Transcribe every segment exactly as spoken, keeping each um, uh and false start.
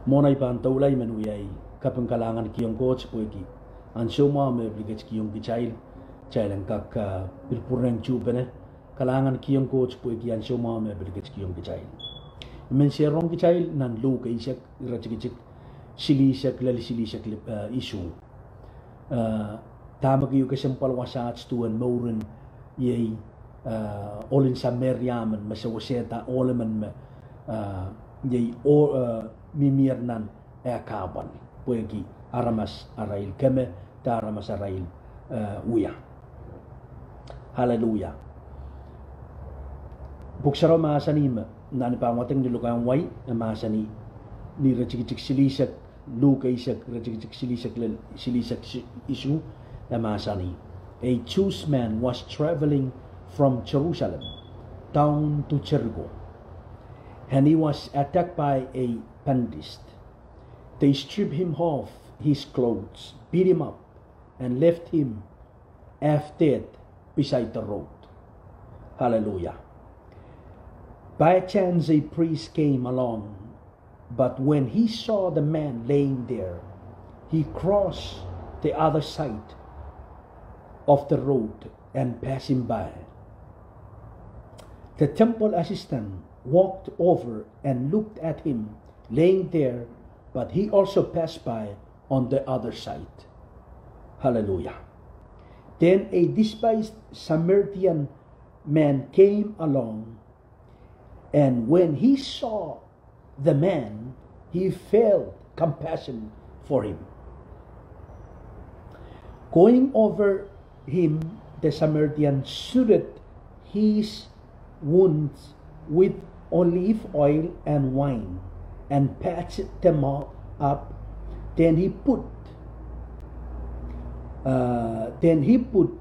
Mwohn ei pahn doula, I men wiahiong kaping kalahngan kihong Koht pwehki ansou mwahu me pil ketikihong kitail, kitail en kak, ah, pil pwurehng tuhpene. Kalahngan kihong Koht pwehki ansou mwahu me pil ketikihong kitail. I men sehrong kitail nan Luk eisek, iretikitik silihsek lel silihsek, eh, isuh. Eh, dahme keieu kesempwal wasaht duwen mouren iei, eh, ohl en Sameria men me sewesehda ohl emen me, eh, iei o-, eh, mihmier nan eh kahpwal, pwehki aramas arail keme, de aramas arail, eh, wia. Haleluia. Pwuhk Sarawi mahsanih me, nan I pahn wadek ni luhk en wai, e mahsanih, ni iretikitik silihsek, Luk eisek, iretikitik silihsek lel silihsek isuh, e mahsanih, a Jewish man was traveling from Jerusalem down to Jericho, and he was attacked by a bandit. They stripped him of his clothes, beat him up, and left him half dead beside the road. Hallelujah. By chance, a priest came along, but when he saw the man laying there, he crossed the other side of the road and passed him by. The temple assistant walked over and looked at him laying there, but he also passed by on the other side. Hallelujah. Then a despised Samaritan man came along, and when he saw the man, he felt compassion for him. Going over him, the Samaritan soothed his wounds with olive oil and wine, and patched them all up. Then he put, uh, then he put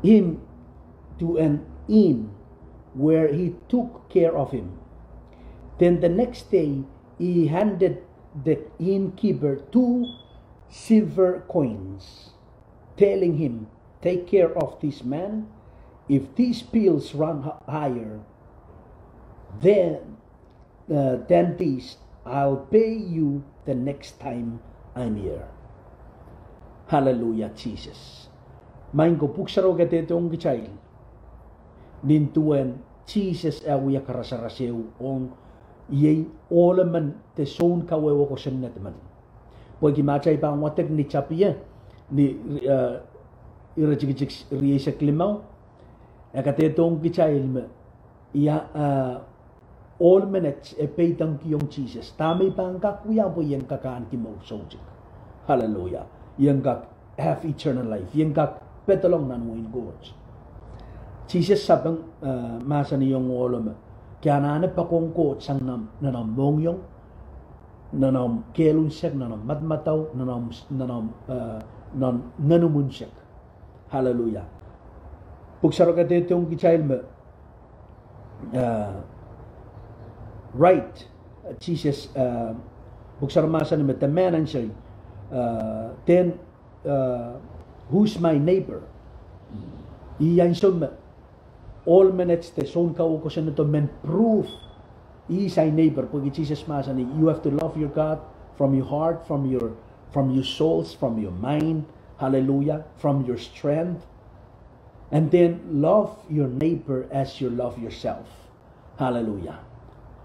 him to an inn where he took care of him. Then the next day he handed the innkeeper two silver coins, telling him, take care of this man. If these bills run h-, higher, then uh, than this, I'll pay you the next time I'm here. Hallelujah, Jesus. Maing ko, Pwuhk Sarawi kadehdehiong kitail nin duwen Sises eh wia karasaras ehu ong iei ohl emen de sounkawehwe kosonned men. Pwehki ma kitail pahn wadek ni tapie, ni, eh, iretikitik rieisek limau, e kadehdehiong kitail me, ia, eh, ohl menet e peidengkihong Sises. Dahme I pahn kak wia pwe I en kak ahneki mour soutuk. Hallelujah. I en kak have eternal life. I en kak pedolong nan wehin Koht. Sises sapeng, eh, mahsanihong ohlo me, ke anahne poakohng Koht sang nan, nan omw mohngiong, nan omw kehl unsek, nan omw madamadau, nan omw, nan omw, eh, nan omw ngenomw unsek. Hallelujah. Pwuhk Sarawi kadehdehiong kitail me, uh, right, uh, Sises, uh, Pwuhk Sarawi mahsanih me, the man answered, uh, then, uh, who's my neighbor? Ih ansou me ohl menet de sounkawehwe kosonnedo men proof, he is thy neighbor. Pwehki Sises mahsanih, you have to love your God from your heart, from your, from your souls, from your mind, hallelujah, from your strength. And then love your neighbor as you love yourself. Hallelujah.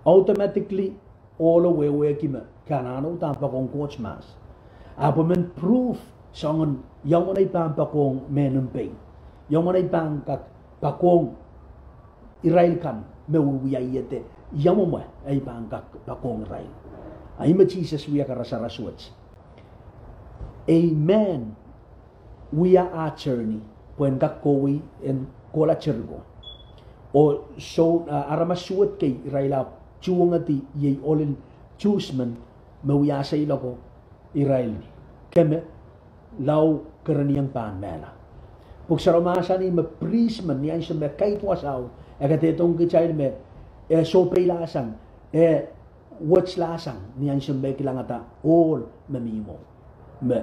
Automatically, ohlo wehwehki me ke anahne uhdahn poakohng Koht mahs. Ahpw e men proof soangen ia mwomwen ei pahn poakohng mehn impei. Ia mwomwen ei pahn kak poakohng irail kan me wiewia ie de ia mwomwen ei pahn kak poakohng irail. A ih me Sises wia karasaras wet. A man wia ah journey pwehn kak kohwei en kohla Jeriko. Oh soh, ah, aramas suwed kei irail ahpw tuhwongedi iei ohl en Suhs men me wia seiloako irail keme lao kerenieng pahn mehla. Pwuhk Sarawi mahsanih me priest men ni ansou me kaidwasao, e kadehdehiong kitail me e sohpeilahsang, e wetlahsang ni ansou me e kilangada ohl me mihmi mwo me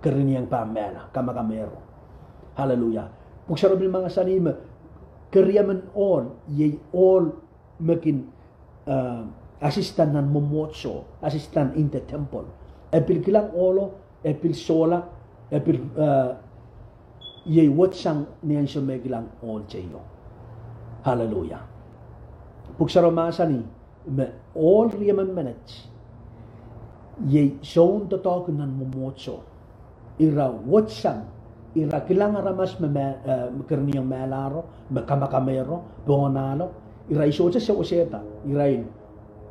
kerenieng pahn mehla, kamakamehro. Hallelujah. Pwuhk Sarawi pil mahsanih me keriemen ohl iei ohl me kin, eh, assistant nan mwomwohdiso, assistant in the temple. E pil kilang ohlo, e pil sohla, e pil, eh, iei wet sang ni ansou me kilang ohl teio. Hallelujah. Pwuhk Sarawi mahsanih me ohl riemen menet iei soun doadoahk nan mwomwohdiso. Ira wet sang, ira kilang aramas me, me, eh, me kereniong mehlahro, me kamakamehro, pohnahlo, ira sohte sewesehda, irail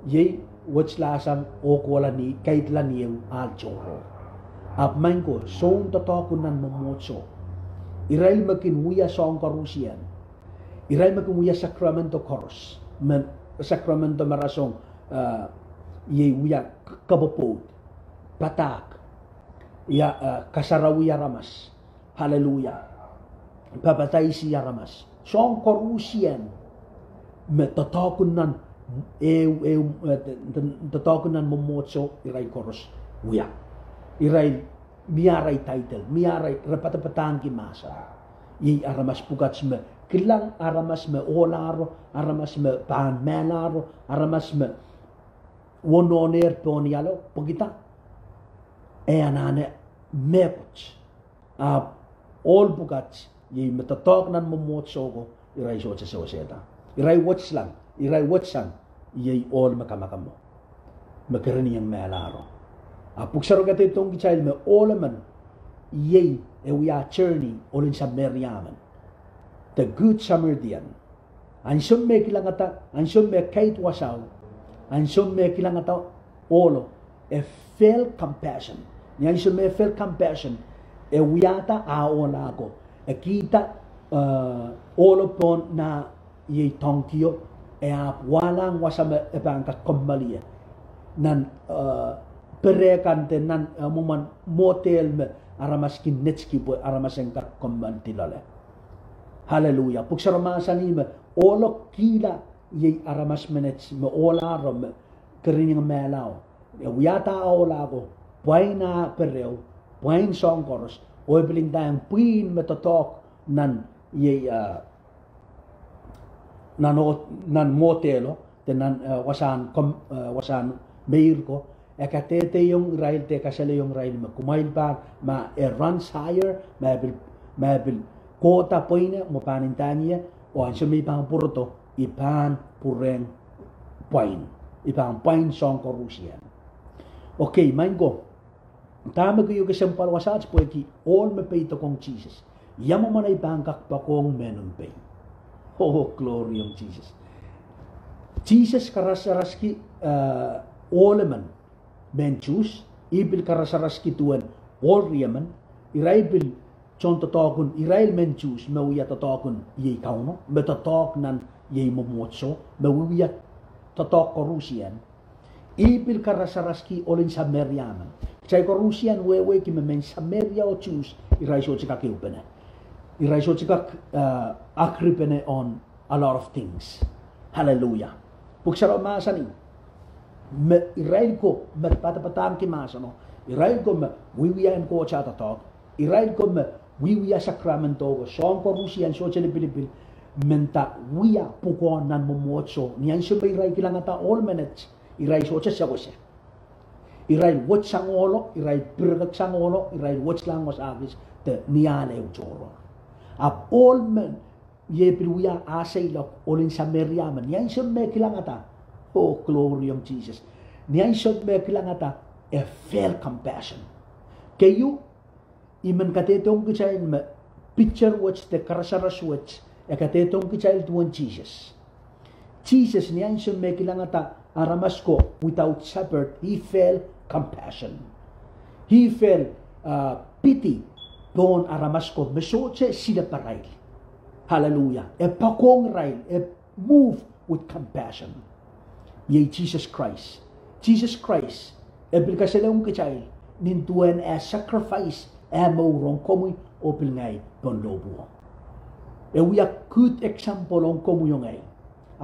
iei wet lahsang oh kohla ni, kaidla ni ehu ahl tohrohr. Ahpw maing ko, soun doadoahk nan mwomwohdiso, irail me kin wia soahng koarusie, irail me kin wia sacramento koaros, me sacramento me rasehng, eh, iei wia k-, kapwopwoud, padahk, ia, eh, kasarawih aramas. Hallelujah. Papadaisi aramas. Soahng koarusie me doadoahk nan, eh, eh, eh, doadoahk nan mwomwohdiso irail koaros wia. Irail mie arail title, mie arail, re padapadahngki mahsen. Iei aramas pwukat me kilang aramas me ohlahro, aramas me pahn mehlahro, aramas me wonohnehr pohn ialo, pwekida e anahne mehkot. Ahpw ohl pwukat iei me doadoahk nan mwomwohdiso ko, irail sohte sewesehda. Irail wet lang, irail wet sang, iei ohl me kamakamo, me kereniong mehlahro. Ahpw Pwuhk Sarawi kadehdehiong kitail me ohl emen iei e wia journey, ohl en Sameria men, the Good Samaritan. Ansou me kilangada, ansou me kaid wasao, ansou me kilangada ohlo, e feel compassion. Ni ansou me feel compassion, e wiahda ah ohla ko, e kihda, eh, ohlo pohn nah iei dongkio, e ahpw wahlahng wasa me e pahn kak kommoal ie nan, eh, pere kan de nan, eh, mwomwen motel me aramas kin netiki pwe aramas en kak kommoaldi loale. Hallelujah. Pwuhk Sarawi mahsanih me ohlo kihla iei aramas menet me ohlahro, me kereniong mehlahro. E wiahda ah ohla ko, pwain ah pereo, pwain soahng koaros, oh e pil ndaiong pwihn me doadoahk nan iei, eh, nan o-, nan motelo, de nan, eh, wasahn kom-, eh, wasahn meir ko, e kadehdehiong irail de kasalehiong irail me kumwail pahn, ma e run higher, ma e pil, ma e pil kohda pweine, mwo pahn ndaiong ie, oh ansou me I pahn pwurodo, I pahn pwurehng pwain, I pahn pwain soahng koarusie. Okay, maing ko. Dahme keieu kesempwal wasaht pwehki ohl me peidohng Sises. Ia mwomwen ei pahn kak poakohng mehn Pohnpei? Oh, glory ong Sises. Sises karasaraski, eh, ohl emen, mehn Suhs, ih pil karasaraski duwen ohl riemen, irail pil tohn doadoahk en irail mehn Suhs me wia doadoahk en iei Kauno, me doadoahk nan iei mwomwohdiso, me wiewia doadoahk koarusie. Ih pil karasaraski ohl en Sameria men. Kitail koarusie wehwehki me mehn Sameria oh Suhs, irail sohte kak ehupene. Irail sohte kak, eh, agripene on a lot of things. Hallelujah. Pwuhk Sarawi mahsanih me irail ko me padapadahngki mahseno, irail ko me wiewia en Koht ah doadoahk, irail ko me wiewia sakramento ko, soahng koarusie sohte lipilipil, menda wia pwukoa nan mwomwohdiso, ni ansou me irail kilangada ohl menet, irail sohte sewese. Irail wet sang ohlo, irail pirekeksang ohlo, irail wetlahng wasa kis de ni ahl ehu tohrohr. Ahpw ohl men, iei pil wia ah seiloak, ohl en Sameria men, ni ansou me kilangada, oh, glory ong Sises. Ni ansou me kilangada, e feel compassion. Keieu, I men kadehdehiong kitail me picture wet de karasaras wet, e kadehdehiong kitail duwen Sises. Sises ni ansou me kilangada aramas ko without shepherd, he feel compassion. He feel, uh, pity pohn aramas ko me sohte silepe irail. Hallelujah. E poakohng irail, e move with compassion. Iei Sises Krais. Sises Krais, e pil kasalehiong kitail, nin duwen eh sacrifice, eh mour ong komwi oh pil ngehi pohn lohpwuo. E wia good example ong komwi oh ngehi.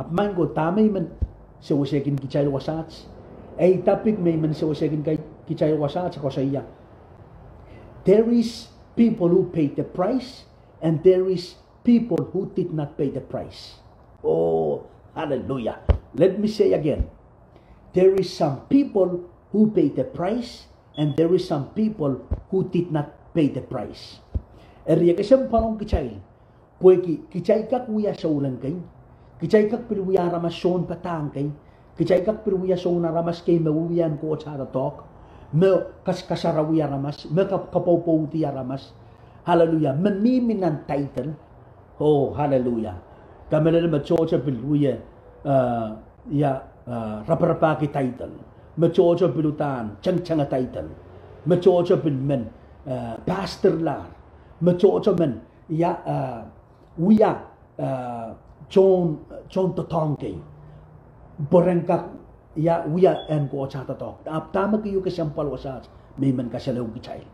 Ahpw maing ko, dahme I men sewesehkin kitail wasaht, ei topic me I men sewesehkin kitail wasaht koasoia, there is people who paid the price, and there is people who did not pay the price. Oh, hallelujah. Let me say again. There is some people who pay the price, and there is some people who did not pay the price. Eri e kesempwal ong kitail, pwehki kitail kak wia souleng kei, kitail kak pil wia aramas sounpadahk kei, kitail kak pil wia soun aramas kei me wiewia en Koht ah doadoahk, me kas- kasarawi aramas, me kap- kapwopwoudi aramas. Haleluia. Me mihmi nan title. Oh, haleluia. Kamehlele me tohto pil wie, eh, ia, eh, raparapahki title. Me tohto pil uhdahn tengtenge title. Me tohto pil men, eh, pastor lahr. Me tohto men, ia, eh, wia, eh, tohn, tohn doadoahk kei, pwe ren kak, ia, wia en Koht ah doadoahk. Ahpw dahme keieu kesempwal wasaht me I men kasalehiong kitail.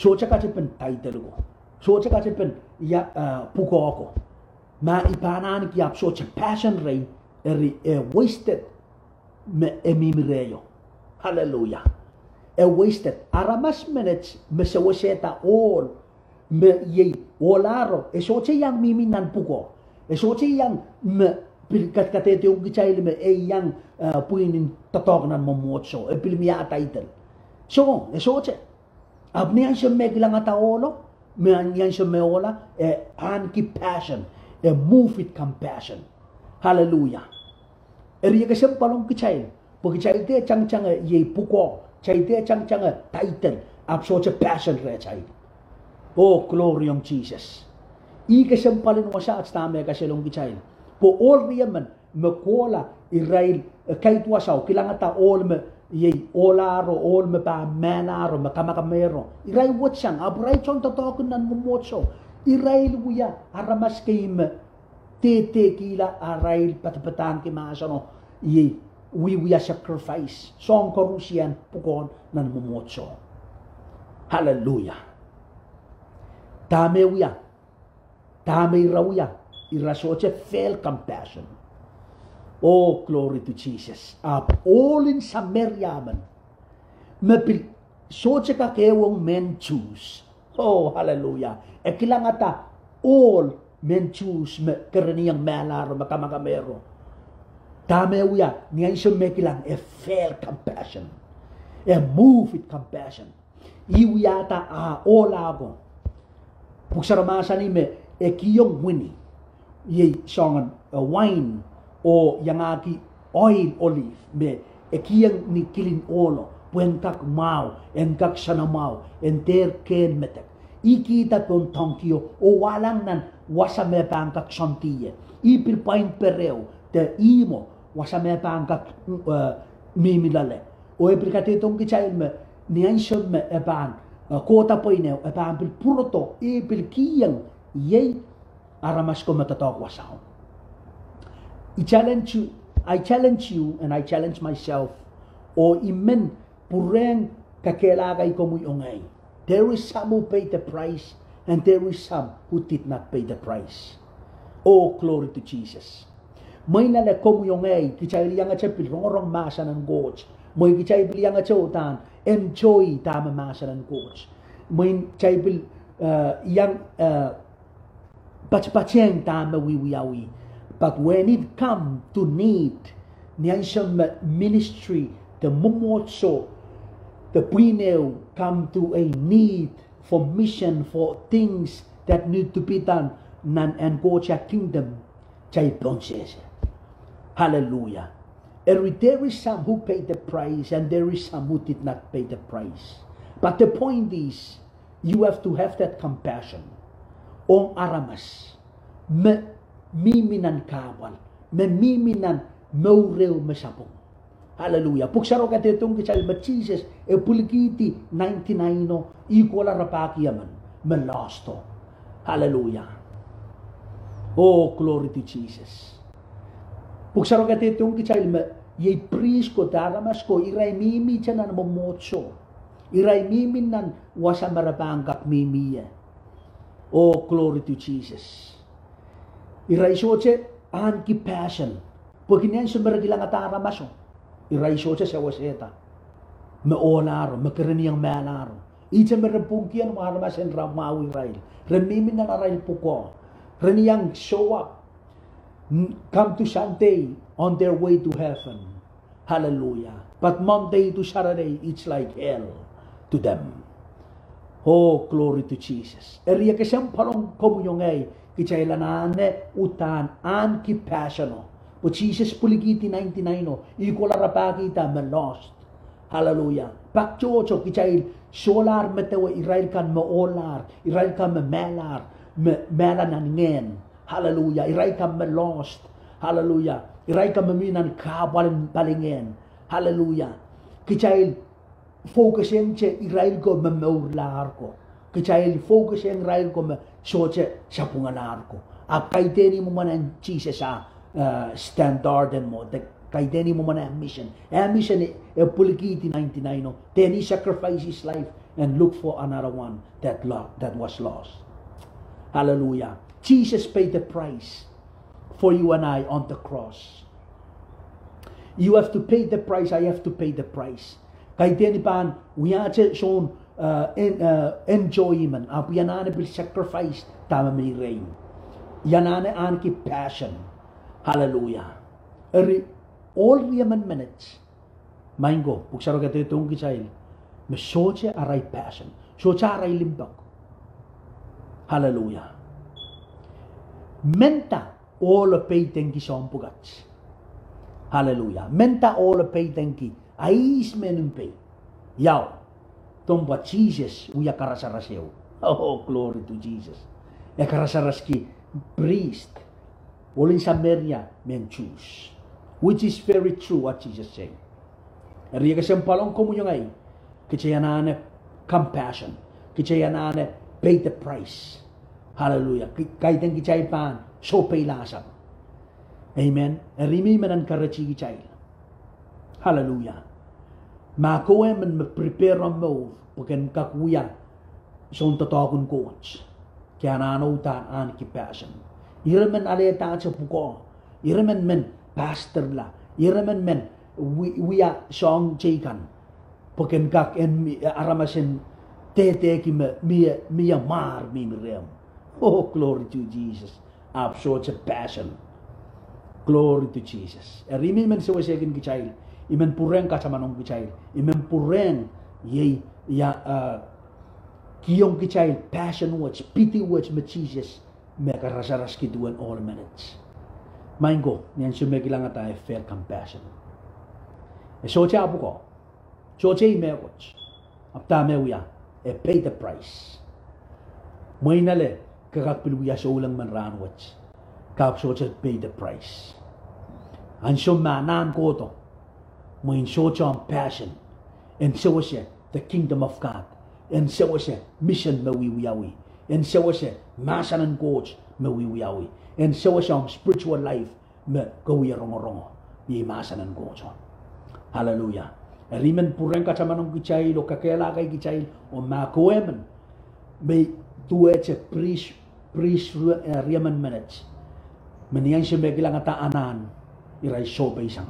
Sohte katepen title ko. Sohte katepen, ia, eh, pwukoa ko. Ma I pahn ahneki ahpw sohte passion rehi, eri e wasted me e mihmi rehio. Haleluia. E wasted. Aramas menet me sewesehda ohl, me iei ohlahro, e sohte iang mihmi nan pwukoa. E sohte iang me pil kat- kadehdehiong kitail me e iang, eh, pwihn en doadoahk nan mwomwohdiso. E pil mie title. Soh, e sohte. Ahpw ni ansou me e kilangada ohlo, me ni ansou me ohla, e ahneki passion, e move with compassion. Haleluia. Eri e kesempwal ong kitail, pwe kitail dehr tangtange iei pwukoa, kitail dehr tangtange title, ahpw sohte passion rehtail. Oh, glory ong Sises. Ih kesempwal en wasaht dahme e kasalehiong kitail. Pwe ohl riemen me kohla, irail, eh, kaidehn wasao, kilangada ohl me iei ohlahro, ohl me pahn mehlahro, me kamakamehro. Irail wedsang, ahpw irail tohn doadoahk nan mwomwohdiso. Irail wia aramas kei me dehdehkihla arail padapadahngki mahseno, iei wiewia sacrifice, soahng koarusie en pwukoa nan mwomwohdiso. Haleluia. Dahme wia, dahme ira wia, ira sohte feel compassion. Oh, glory to Jesus. Ahpw ohl en Sameria men, me pil sohte kak ehuong mehn Suhs. Oh, haleluia. E kilangada ohl mehn Suhs me kereniong mehlahro, me kamakamehro. Dahme wia, ni ansou me kilang, e feel compassion. E move with compassion. Ih wiahda ah ohla ko. Pwuhk Sarawi mahsanih me e kihong wini, iei soangen, eh, wain, oh iangahki oil olive me e kihong ni kilin ohlo pwe en kak mwahu, en kak soanamwahu, en dehr kehn medek. Ih kihda pohn donkio oh wahlahng nan wasa me pahn kak soandi ie. Ih pil pwain pereo de ihmwo, wasa me pahn kak, eh, mihmi loale. Oh e pil kadehdehiong kitail me ni ansou me e pahn, eh, kohda pweine, e pahn pil pwurodo, e pil kihong iei aramas ko me doadoahk wasao. I challenge you, I challenge you and I challenge myself, oh I men pwurehng kakehlaka komwi oh ngehi. There is some who paid the price and there is some who did not pay the price. Oh, glory to Jesus. Mwein ale komwi oh ngehi, kitail iangete pil rongorong mahsen en Koht. Mwein kitail pil iangete uhdahn enjoy dahme mahsen en Koht. Mwein kitail pil, eh, iang, eh, patpatehng dahme wiewiawi. But when it come to need, ni ansou me ministry de mwomwohdiso de pwihn ehu come to a need for mission, for things that need to be done nan en Koht ah kingdom, kitail pohnsehse. Hallelujah. Eri, there is some who paid the price and there is some who did not pay the price. But the point is, you have to have that compassion ong aramas me mihmi nan kahpwal, me mihmi nan mour ehu me sapwung. Hallelujah. Pwuhk Sarawi kadehdehiong kitail me Sises e pwilikihdi ninety-nine o, ih kohla rapahki emen me lost o. Hallelujah. Oh, glory to Jesus. Pwuhk Sarawi kadehdehiong kitail me iei prihs ko de aramas ko, irail mihmihte nan mwomwohdiso. Irail mihmi nan wasa me re pahn kak mihmi ie. Oh, glory to Jesus. Irail sohte ahneki passion. Pwehki ni ansou me re kilangada aramaso, irail sohte sewesehda me ohlahro, me kereniong mehlahro. Ihte me re pwungkihong aramas en ira mwahu irail. Re mihmi nan arail pwukoa. Re iang show up, come to Sunday on their way to heaven. Hallelujah. But Monday to Saturday, it's like hell to them. Oh, glory to Jesus. Eri e kesempwal ong komwi oh ngehi, kitail anahne uhdahn ahneki passion o. Pwe Sises pwilikihdi ninety-nine o, I kohla rapahkihda me lost. Hallelujah. Pak tohto kitail solahr medewe irail kan me ohlahr, irail kan me mehlahr, me mehla nan ngehn. Hallelujah. Irail kan me lost. Hallelujah. Irail kan me mi nan kahpwal en palingehn. Hallelujah. Kitail focusehngte irail ko me mourlahr ko. Kitail focusehng irail ko me sohte sapwungalahr ko. Ahpw kaidehn ih mwomwen en Sises ah, eh, standard en mwo, de kaidehn ih mwomwen eh mission. Eh mission e, e pwilikihdi ninety-nine o. Then he sacrificed his life and look for another one that lo-, that was lost. Hallelujah. Jesus paid the price for you and I on the cross. You have to pay the price, I have to pay the price. Kaidehn I pahn wiahte soun, eh, en-, eh, enjoyment, ahpw I anahne pil sacrifice dahme mi rehi. I anahne ahneki passion. Hallelujah. Eri ohl riemen menet, maing ko, Pwuhk Sarawi kadehdehiong kitail me sohte arail passion, sohte arail limpoak. Hallelujah. Menda ohl peidengki soahng pwukat. Hallelujah. Menda ohl peidengki, a ihs me nin pei? Iao, dompwa Sises wia karasaras ehu. Oh, glory to Jesus. E karasaraski priest, ohl en Sameria mehn Suhs. Which is very true what Jesus saying. Eri e kesempwal ong komwi oh ngehi, kitail anahne compassion. Kitail anahne pay the price. Hallelujah. Ki-, kaidehn kitail pahn sohpeilahsang. Amen. Eri I men encourage kitail. Hallelujah. Ma kowe men me prepare omw mour pwe ken kak wia soun doadoahk en Koht, ke anahne uhdahn ahneki passion. Ire men alehdahte pwukoa, ire men men pastorla, ire men men wi-, wia soahng teikan, pwe ken kak en mi-, aramas en dehdehki me mie, mie mwahr mihmi rehmw. Oh, glory to Jesus. Ahpw sohte passion. Glory to Jesus. Eri I men sewesehkin kitail, I men pwurehng katamanong kitail, I men pwurehng, iei, ia, eh, kihong kitail passion wet, pidi wet me Sises me karasaraski duwen ohl menet. Maing ko, ni ansou me e kilangada e feel compassion. E sohte ah pwukoa, sohte ih mehkot. Ahpw dahme e wia? E pay the price. Mwein ale ke kak pil wia souleng men rahnwet, ke ahpw sohte pay the price. Ansou me e anahn kohdo, mwein sohte omw passion en sewese the kingdom of God, en sewese mission me wiwiawi, en sewese mahsen en Koht me wiwiawi, en sewese omw spiritual life me ke wie rongorongo, iei mahsen en Koht. Hallelujah. Eri I men pwurehng katamanong kitail oh kakehlaka kitail, oh ma kowe men me duwehte priest, priest rie-, eh, riemen menet, me ni ansou me e kilangada anahn, irail sohpeisang.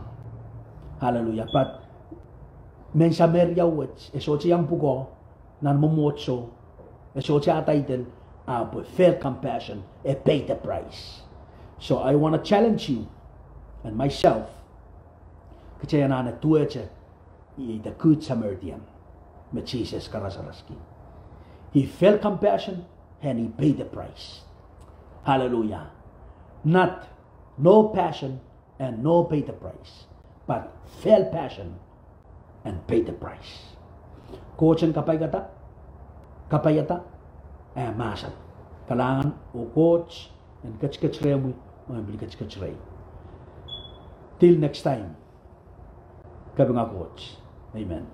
Hallelujah. But mehn Sameria wet, e sohte iang pwukoa nan mwomwohdiso, e sohte ah title, ahpw e feel compassion, e pay the price. So I want to challenge you and myself, kitail anahne duwehte, iei the good Samaritan me Sises karasaraski. He felt compassion and he paid the price. Hallelujah. Not no passion and no pay the price, but felt passion and pay the price. Koht en kapaiada, kapaiada eh mahsen. Kalahngan oh Koht en ketiket rehmwi, oh en pil ketiket rehi. Till next time. Kapinga Koht. Amen.